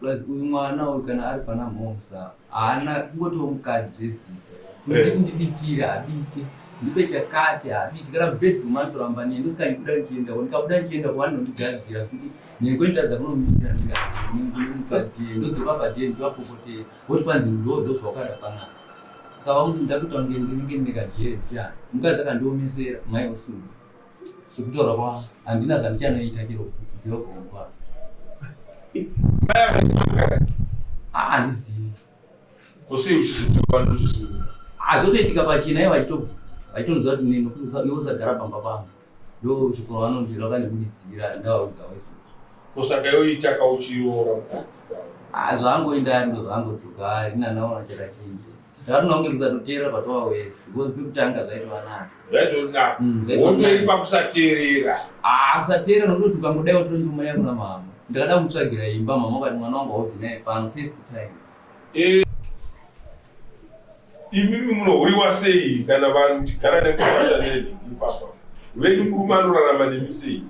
Plus uyu mwana uyu kana ari pana mhomsa haana kungotiwo mukadzi zvezita. Kunditi ndibikire abike, ndipe chakati abike kana bedroom anotoramba neni ndosaka ndikuda ndichienda ko ndikabuda ndichienda ko vanondigadzira kuti nhengo nditadza kunomira ndikati mukadzi ndodzoka padeni ndivapopotera voti kwanzi ndo ndozvawakada panapa. Saka vakuti ndakuita kunge ndinenge ndine kajere ndichani. Mukadzi akandiomesera mai osunga. Sekutaura kwangu handina zvandichanoita chero kubvira kubva Ah, handizivi. Kosei uchizotora vanhu Azotoitika pachena ivo vachitobva vachitonzwa kuti nini iwe usagara pamba pangu. Ndo shoko ravanondira vakandibudidzira ndavaudzawo izvozvo. Kosaka iwe itaka uchiroora mukadzi kwavo. Ah, zvaangoenda ari ndo zvaangodzoka ari nanaona chakachinja. Ndakaona kunge kusatoteerera patova wese because pekutanga zvaitova nani. Zvaitova nani. Wotoiri pakusateerera. Ah, kusateerera nokutoti ukangodai watori nduma yangu namama. Ndakada kumutsvagira imba mama vakati mwana wangu haubvi naye pano first time. Eh, imimi munohuriwa sei kana vanhu muchigara nemukwasha nenhingi ipapa? Venyu murume anorarama nemi sei?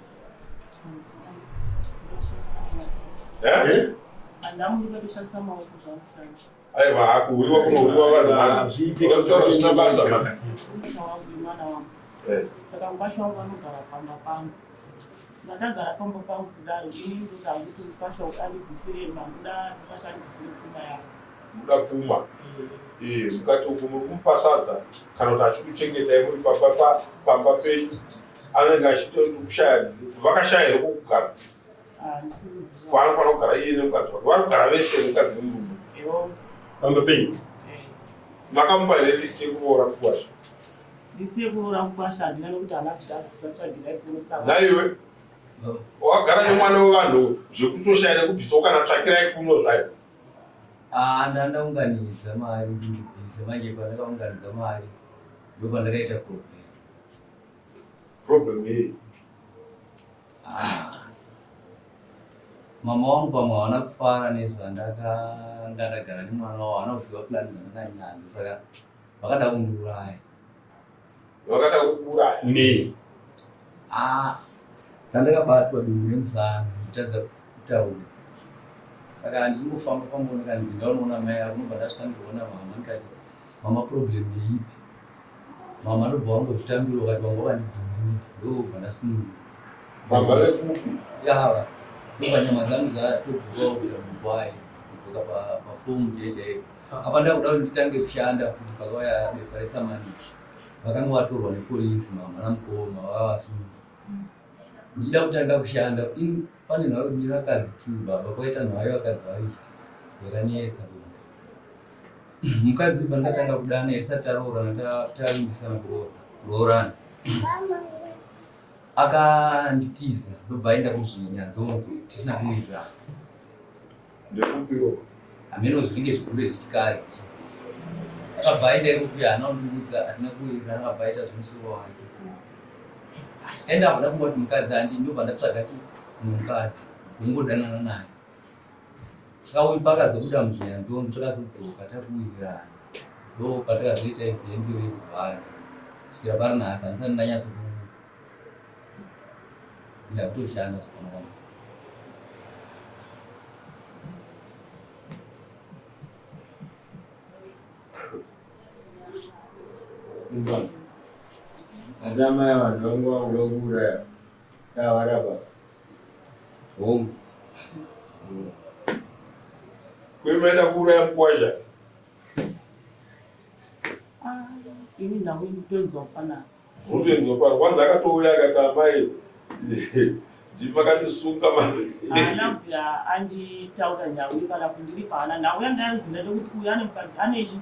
Eh? Aiwa hakuhuriwa kunohuriwa vanhu Hazviitike vanhu zvisina basa mani. Eh. Saka mukwasha wangu anogara pamba pangu. Saka ndagara pamba pangu kudaro ini ndoda kuti mukwasha andibvisire mandoda mukwasha andibvisire pfuma yangu. Muda pfuma. Eh, mukati uku muri kumupa sadza kana kuti achikuchengetai muri pamba pamba penyu anenge achitokushaya vakashaya here kwokugara? Kwaanofanira kugara iye nemukadzi wake vari kugara vese mukadzi nemurume pamba penyu. Makamupa here list yekuroora mukwasha? List yekuroora mukwasha handina nekuti haana kuchida kubvisa tsvagirai kuno saka. Nhaiwe wakagara nemwana wevanhu zvekutoshaya nekubvisawo kana tsvakirai kuno zvayo. Ah, ndandaunganidza mari kuti ndibvise manje pandakaunganidza mari ndopandakaita problem. Problem yei? Ah. Mama wangu pamwe havana kufara nezvandakanga ndagara nemwana wavo, havana kuziva plan dzandanga ndinadzo saka vakada kundiuraya. Vakada kukuuraya? Nei? Ah, ndandakabatwa dumbu remusana nditadza kutaura saka ndichingofamba famba ndikanzi ndaunoona mai avo ndobva ndasvika ndikuona mama ndikati mama problem ndeipi Mama ndobva wangozvitambira ukati wanga wandigumbura ndobva ndasununguka. Baba vekupi? Yava. Ndobva nyama dzangu dzatodzokawo kuita mugwai kudzoka pafomu chaiyo chaiyo. Apa ndakuda kuti nditange kushanda futi pakauya bepa resamanisi. Vakanga vatorwa nepolisi mama namukoma vakavasunga. Ndichida kutanga kushanda in pane nhau yekuti ndine vakadzi two baba kwakaita nhau yevakadzi vaviri yakanetsa mukadzi pandakatanga kudana tisati taroorana tavimbisana kuroorana akanditiza ndobva aenda kuzvinyanzonzo tisina kuwirirana ndekupiwo hameno zvinenge zvigure zvechikadzi akabva aenda ikokuya haana kundiudza hatina kuwirirana akabva aita zvemusoro wake asi kaenda abva ndafunga kuti mukadzi handi ndobva ndatsvaga chi mukadzi kungodanana naye Saka uyu paakazobuda muzvinyanzonzo takazodzoka takuwirirana ndo patakazoita event iyo yekuvhara kusvikira pari nhasi handisati ndanyatso ndakutoshanda zvakanaka. Ana mai vanhu vangu vakuda kuuraya Tavarapa. Home. Kwemaenda kuuraya mukwasha. Ah, ini ndakutonzwa kufanana. Unotonzwa pano kwanza akatouya akati amai ndimakandisunga haana kubvira anditaura nhau iyo kana kundiripa haana nhau yandainzi ndaida kuti uyu ane mukadzi ane chi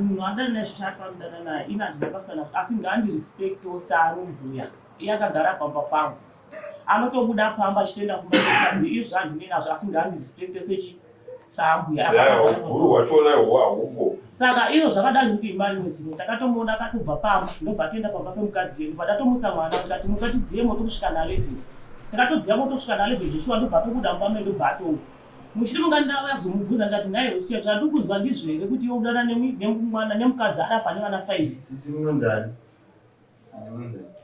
munhu andana naye zvishato anodana naye ini handina basa nazvo asi ngaandirespectewo saarumbuya iye akagara pamba pangu anotobuda pamba achitoenda kumba kwemukadzi izvo handinei nazvo asi ngaandirespecte sechi saambuya huru hwachona hwahuko saka izvo zvakadani kuti imba rimwe zuro takatomuona akatobva pamba ndobva atoenda pamba pemukadzi yedu patatomutsa mwana tikati muka tidziye moto kusvika na 11 takatodziya moto kusvika na 11 joshua ndobva atobuda mumba medu ndobva atouya Muchiti mungandauya kuzomubvunza ndikati nhai Rochelle zvandiri kunzwa ndizvo here kuti iwe udana nemwana nemukadzi ari apa nevana 5 Sisi munonzani?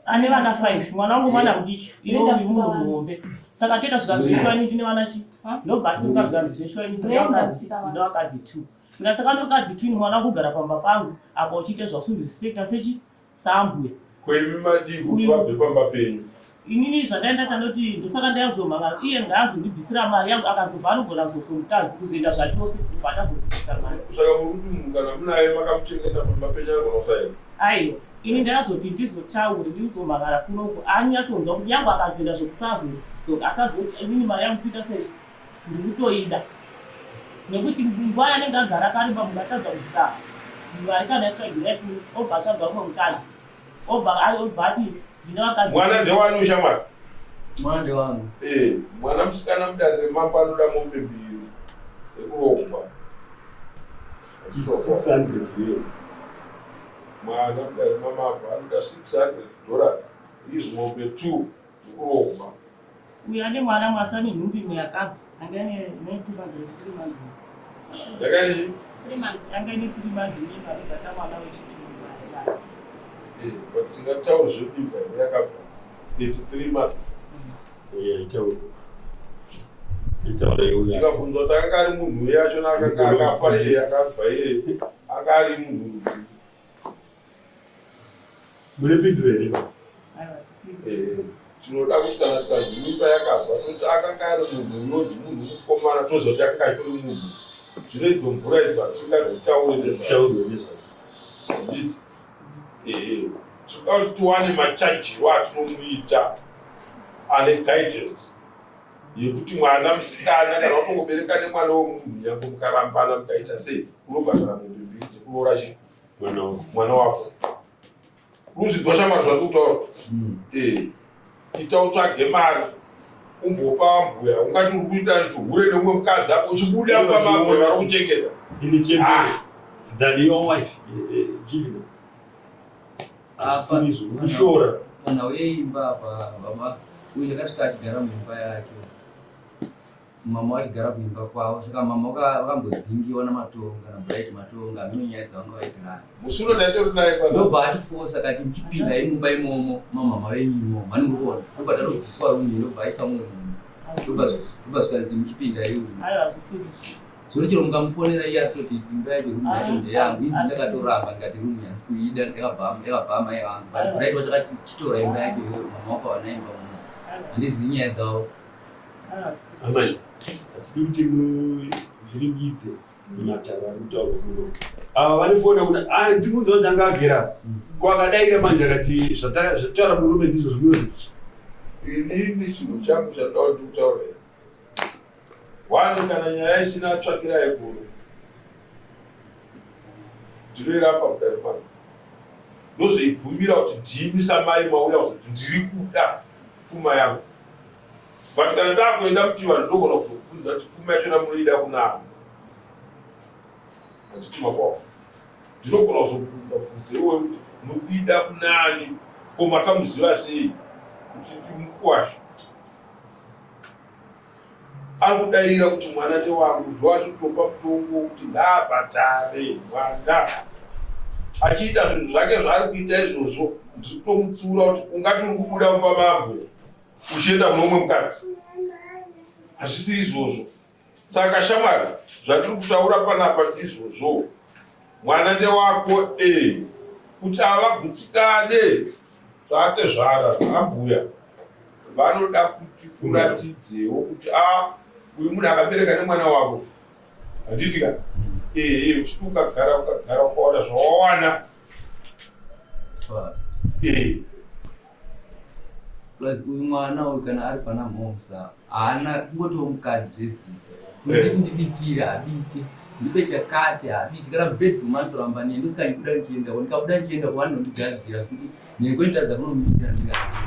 Ane vana 5, mwana wangu mwana mudiki, iwe uyu munhu muhombe. Saka toita zvikanzi zveshuwa ini ndine vana chi? Ndobva asimuka zvikanzi zveshuwa ini ndine vakadzi, ndine vakadzi 2. Ndikati saka ndine vakadzi 2 ini mwana wangu kugara pamba pangu apa uchiita zvausindirespecta sechi? Saambuya. Ko imi madii kuti vabve pamba penyu? Inini zvandaenda tandoti ndosaka ndaizomhangara iye ngaazondibvisira mari yangu akazobva anogona kuzozomutadzi kuzoenda zvachose kubva atazozibvisa mari. Saka muri kuti munhu kana munaye makamuchengeta pamba penyu anogona kusaenda? Aiwa ini ndakazoti ndizotaure ndizomhangara kunoku anyatsonzwa kuti nyangwe akazoenda zvekusazodzoka asazive kuti inini mari yangu kuita sei ndikutoida nekuti nguva yaanenge agara akareba munhu atadza kubvisa mari kana yatsvagirai kuno obva atsvaga umwe mukadzi obva obva ati ndine vakadzi. Mwana ndewani ushamwari? Mwana ndewangu. Eh, mwana musikana mudare remambo anoda mombe mbiri dzekuroogwa. 600 US. Mwana mudare mamambo anoda 600 dollars. Izvi mombe 2 dzekuroogwa. Uyu ane mwana mwasa nenhumbi imwe yakabva. Anga ine ne 2 months or 3 months. Yakaita 3 months. Anga ine 3 months mimba anobata mwana wechitu. Eh, but tingataura zvemimba here yakabva 33 months. Yeah, itaura. Itaura iwe. Tikabvunzwa kuti akanga ari munhu uye achona akanga akafa iye akabva iye anga ari munhu rudzi. Mune pinduro here baba? Eh, tinoda kuti kana tikanzi mimba yakabva toti akanga ari munhu unonzi munhu mukomana tozoti akanga achitori munhu. Zvino idzo mvura idzo hatingadzitaure nezvadzo. Taurwe nezvadzo. Handiti? Ehe. Tinoda kuti tiwane machajiro atinomuita ane guidance yekuti mwana musikana kana watongobereka nemwana wemunhu nyange mukarambana mukaita sei unobhadhara mombe mbiri dzekuroora chi Mwana wako. mwana wako. Ruzvidzwa shamwari zvandiri kutaura. Eh. Ita utsvage mari umbopa mbuya ungati uri kuita chihure neumwe mukadzi apo uchibuda mumba mako vari kuchengeta. Ine chembere Ah. than your wife Juvenal. Hazvisiri izvo kushora. Panhau yeimba apa baba uyu ndakasvika achigara mumba yake. Mama vachigara kuimba kwavo saka mama vakambodzingiwa naMatonga naBright Matonga hameno nyaya dzavanga vaitirana. Musi uno ndaitori naye pano. Ndobva atifosa akati muchipinda mumba imomo mamama venyu imomo mani muri kuona ndobva tatobviswa room ndobva aisa mumwe munhu ndobva zvikanzi muchipinda iumu. Aiwa zvisiri izvo. Zvekuti chero mukamufonera iye atoti imba yacho room yacho ndeyangu ini ndakatoramba ndikati room yansi kuida yakabva yakabva amai vangu but Bright wacho akati chitora imba yacho iyoyo mama wako havana imba muno handizivi nyaya dzavo. Amai, hatidi kuti muvhiringidze matare ari kutaurwa kuno. Ava vane foni kuna ah ndikunzwa kuti anga agera apa. Ko akadaira manje akati zvataura murume ndizvo zvinoziti. Inini chinhu changu chandoda kuti utaure. One kana nyaya isina tsvakirai guru. Ndinoiramba mudare mangu. Ndozoibvumira kuti ndimi samai mauya kuzoti ndiri kuda pfuma yangu. But kana ndakuenda muchivanhu ndogona kuzokubvunza kuti pfuma yachona munoida kunani. Handiti mapawa. Ndinogona kuzobvunza bvunzo iwoyo kuti mukuida kunani ko makamuziva sei kuti ndimukwasha. Ari kudaira kuti mwana ndewangu ndoari kutopa mutongo wekuti ngaabhadhare mwana. Achiita zvinhu zvake zvaari kuita izvozvo ndiri kutomutsiura kuti ungati uri kubuda mumba mambo uchienda kune umwe mukadzi. Hazvisi izvozvo. Saka shamwari zvatiri kutaura panapa ndizvozvo. Mwana ndewako ee kuti avagutsikane zvaatezvara ambuya vanoda kuti uratidzewo kuti a uyu munhu akabereka nemwana wavo handiti ka ee uchiti ukagara ukagara ukaona zvawawana ee Plus uyu mwana uyu kana ari pana mhomsa haana kungotiwo mukadzi zvezita kunditi ndibikire abike ndipe chakati abike kana bedroom anotoramba neni ndosaka ndikuda ndichienda ko ndikabuda ndichienda ko vanondigadzira kuti nhengo inotadza kunomira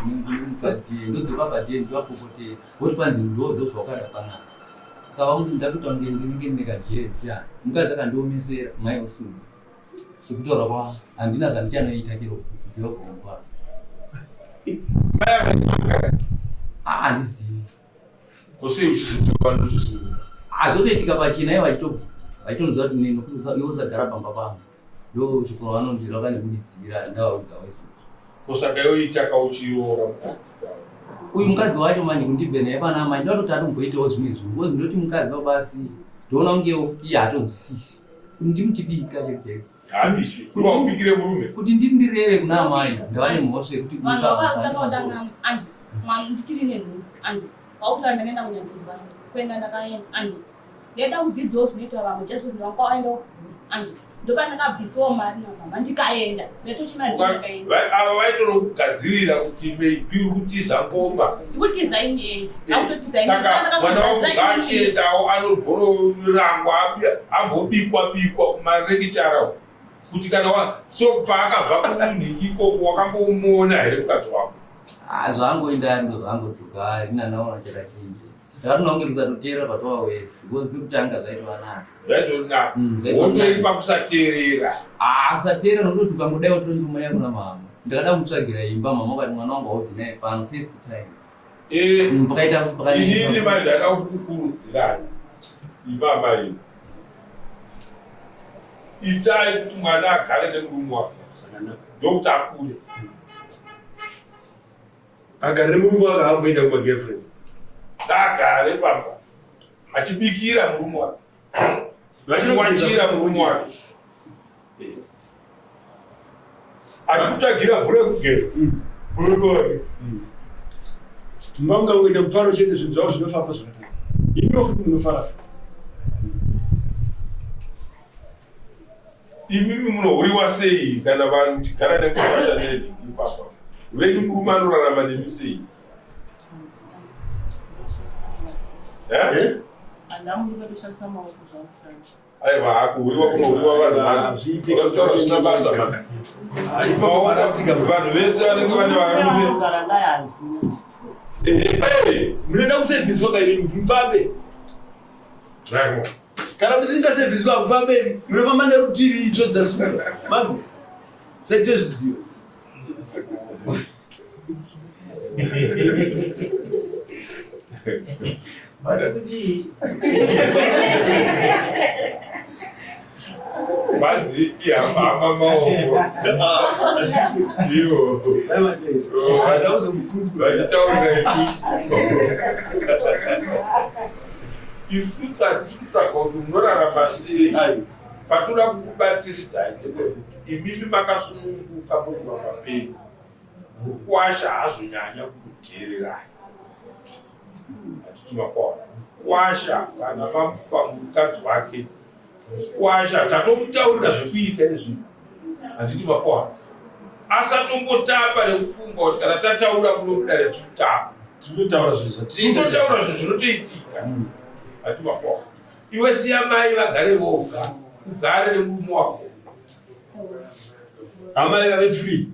ndimukadzi ndodzoka padee ndivapopotera voti kwanzi ndo ndo zvawakada panapa saka vakuti ndakuita kunge ndinenge ndine kajere ndiani mukadzi akandiomesera mai osunga Sekutaura kwa handina zvandichanoita chero kubvira kubva Ah, handizivi. Ko sei uchizotora vanhu Azotoitika pachena ivo vachitobva vachitonzwa kuti nini iwe usagara pamba pangu. Ndo shoko ravanondira vakandibudidzira ndavaudzawo izvozvo. Kusaka yoita kauchiroora mukadzi. Uyu mukadzi wacho manje kundibve naye pana amai ndinototi atomboitawo zvimwe zvinhu because ndoti mukadzi wabasi ndoona kungewo futi iye haatonzwisisi kuti ndimutibika chaiko chaiko. Haabiki. Kuri waubikire murume. Kuti ndiri ndireve kuna amai ndava nemhosva yekuti Vanhu vakatanga kutanga andi mwana ndichiri nenhumbu andi kwautaura ndakaenda kunyanzonzi vacho kuenda ndakaenda andi ndaida kudzidzawo zvinoitwa vamwe just because ndanga kwaenda andi ndopandakabvisawo mari namama ndikaenda ndaitochema ndikaenda Ava vaitonokugadzirira kuti maybe uri kutiza ngoma. Ndikutiza ini eh. Akutotiza ini. Saka mwana wangu ngaachiendawo anogonorangwa ambobikwa bikwa kumarekichara uko. Kuti kana wa so paakabva kunhingi ikoko wakambomuona here mukadzi wako? Ah, zvaangoenda ndozvaangodzoka ini handaona chakachinja. Ndakatoona kunge kusatoteerera patova wesi because pekutanga zvaitova nani. Zvaitova nani. Wotoipa kusateerera. Ah, kusateerera nokutoti ukangodai watora nduma yangu namama. Ndakada kumutsvagira imba mama vakati mwana wangu haubvi naye pano first time. Eh, Pakaita pakanetsa. Inini manje ndada kukukurudzirai imi amai itai kuti mwana agare nemurume wake Zvakanaka. ndokuti akure. Agare nemurume wake haamboenda kuma girlfriend. Agare pamba achibikira murume wake achiwachira murume wake achikutsvagira bhura yekugera murume wake. Mumba mukangoita mufaro chete zvinhu zvavo zvinofamba zvakanaka. Imiwo futi munofara futi. Imimi munohuriwa sei kana vanhu muchigara nemukwasha nenhingi ipapa venyu murume anorarama nemi sei? Eh? Handamurume toshandisa maoko zvangu zvangu. Aiwa hakuhuriwa kunohuriwa vanhu vanhu. Hazviitiki. Vanotaura zvisina basa mani. Ah, ipapo varasika. Vanhu vese vanenge vane varume. Anogara naye handina. Eh, eh. Munoda kusevhiswa kaini kuti mufambe. Ramo. Kana musingasevhiswa hamufambe munofamba nerutivi itsvo dzasungwa. Manzi sete zvizivo. Kwanzi ihama maoko. Ivo. Vachitaurira isusu. Isu tatiri kutsvaga kuti munorarama sei. Patoda kukubatsiridzai ndepekuti imimi makasununguka muri pamba penyu. Mukwasha haazonyanya kukudheererai. Hatiti makwaona. Mukwasha kana mamupa mukadzi wake. Mukwasha tatomutaurira zvekuita izvi. Handiti makwaona. Asatombotapa nekufunga kuti kana tataura kuno kudare tirikutapa. Tinotaura zvinhu zvatinoita. Tinotaura zvinhu zvinotoitika. Handiti makwaona. Iwe siya mai vagare voga. Ugare nemurume wako. Amai vave free.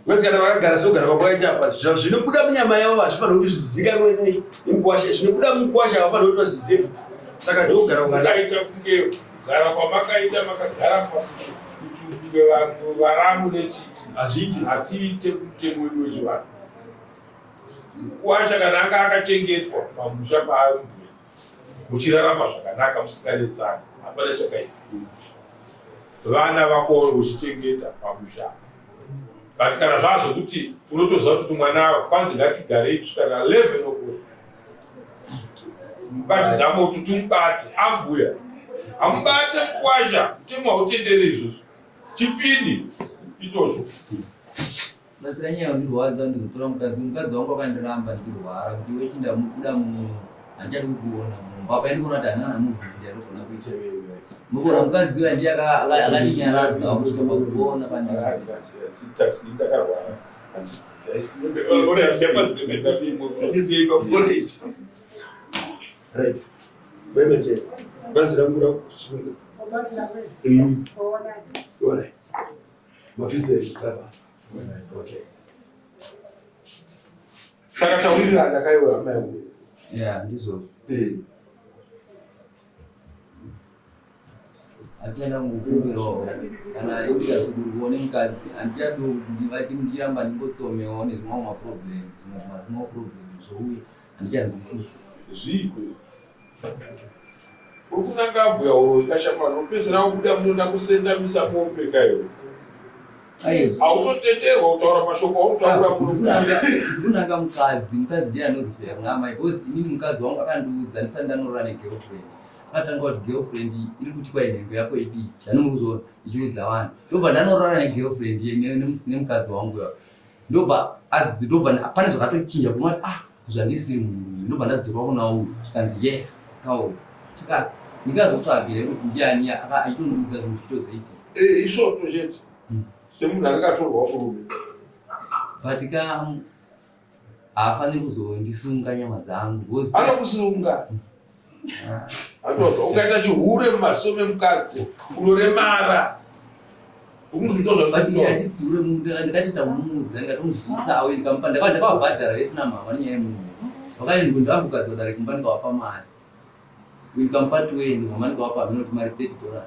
Wesi kana vakagara sekugara kwakaita apa zvinobuda munyama yavo hazvifaniri kuti zvizikanwe nemukwasha. Zvinobuda mukwasha havafaniri kuti vazvizive futi. Saka ndokugara kwakadai. Makaita kunge kugara kwamakaita makagara kuti kunge vanhu varamu nechichi. Hazviiti. Hatiite mutemo wedu wechivanhu. Mukwasha kana anga akachengetwa pamusha paari muchirarama zvakanaka musinganetsani hapana chakaipa. Vana vako uchichengeta pamusha. But kana zvazvokuti unotoziva kuti mwana kwanzi ngatigarei kusvika na 11 o'clock. Mubatidza moto tumubate ambuya. Hamubate mukwasha mutemo hautendere izvozvo. Chipini ichocho. Basi ranyanya kundirwadza ndizotora mukadzi mukadzi wangu akandiramba ndichirwara kuti iwe chinda mubuda muno handichadi kukuona mumba apa ndikuona kuti handina kana movie yandogona kuita mukuona mukadzi uya ndiye akandinyaradza wakusvika pakuona pandiri Ndakarwara. Right. Mai Machena. Bazi rangu rakusunga. Alright. Mafisi baba. Okay. Saka taurirana ndakaiwe hama yangu. ya ndizvozvo asi kana kungokumbirawo kana ndikasukurwawo nemukadzi handichadi kuti ndichiramba ndingotsomewawo nezvimwe maproblems zvimwe zvimasmall problems zvouya handichanzwisisi Zviiko. Uri kunanga mbuya uroyi kashamwari unopedzisira wabuda muno ndakusendamisa mombe kaiwe. Hautotenderwa kutaura mashoko aurikutaura muno. Ndikunanga mukadzi, mukadzi ndiye anorifeya kuna amai because inini mukadzi wangu akandiudza ndisati ndanorora negirlfriend. Akatanga kuti girlfriend iri kuti kwai nhengo yako idiki, anomuzona ichiudza vanhu. Ndobva ndanorora negirlfriend nemukadzi wangu uya. Ndobva ndobva pane zvakatochinja kuma kuti ah zvandisiri munhurume ndobva ndadzoka kuna uyu zvikanzi yes kauyu. Saka ndingazotsvage here kuti ndiani aitondiudza zvinhu zvichitozoitika. Eh, isvoto chete. Semunhu anenge atorwa murume. But ka haafaniri kuzondisunga nyama dzangu because Anokusunga. Atorwa. Ukaita chihure mumaziso memukadzi unoremara. But handisi hure ndakatoita kumuudza ndikatomuzivisa auye ndikamupa ndakavabhadhara vese namama nenyaya yemunhu vakati ndambogadzwa dare kumba ndikavapa mari ndikamupa 20 mama ndikavapa hameno kuti mari 30 dollars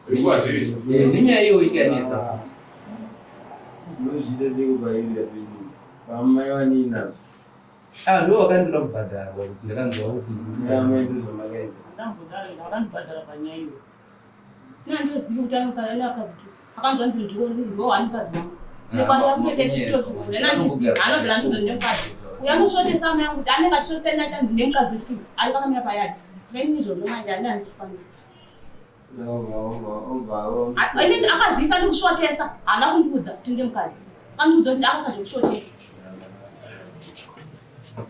Yekuvazivisa. Nenyaya iyoyo ikanetsa futi. Munozviita sei kupaarea penyu? Vamai vanei nazvo? Ah, ndo vakandoda kubhadharwa kuti ndakanzwa kuti Amai ndozvamakaita. Ndambodaro vakandibhadhara panyaya iyoyo. Ini handizivi kuti ane vakadzi tu. Akanzwa kuti ndiwo ndiwo wani mukadzi wangu. Nekwacha kutoita chitozviura. Ini handizivi. Anobvira andiudza ndine mukadzi. Uyo anosvotesa amai angu kuti anenge achisvotesa ini achiti ndine mukadzi wechituru. Ari kwakamira payadhi. Saka inini izvozvo manje handi handizvikwanisi. Inini akazivisa ndikusvotesa. Haana kundiudza kuti ndine mukadzi. Akandiudza kuti ndakasa zvekusvotesa.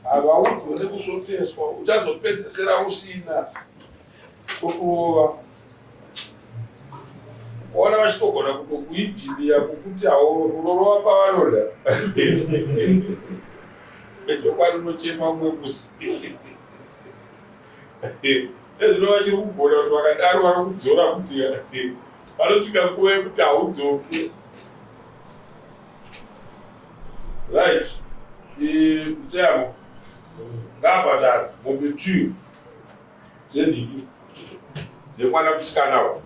Havaudzwe nekusvoteswa uchazopedzesera usina kokurova. Kuona vachitogona kutokuinjiniya kukuti unorova pavanoda. Chokwadi unochema umwe musi. Ezvino vachiri kugona kuti vakadaro vanokudzora kuti vanosvika nguva yekuti haudzoki. Right. Mutemo ngaabhadhare mombe 2 dzenhingi dzemwana musikana uyu.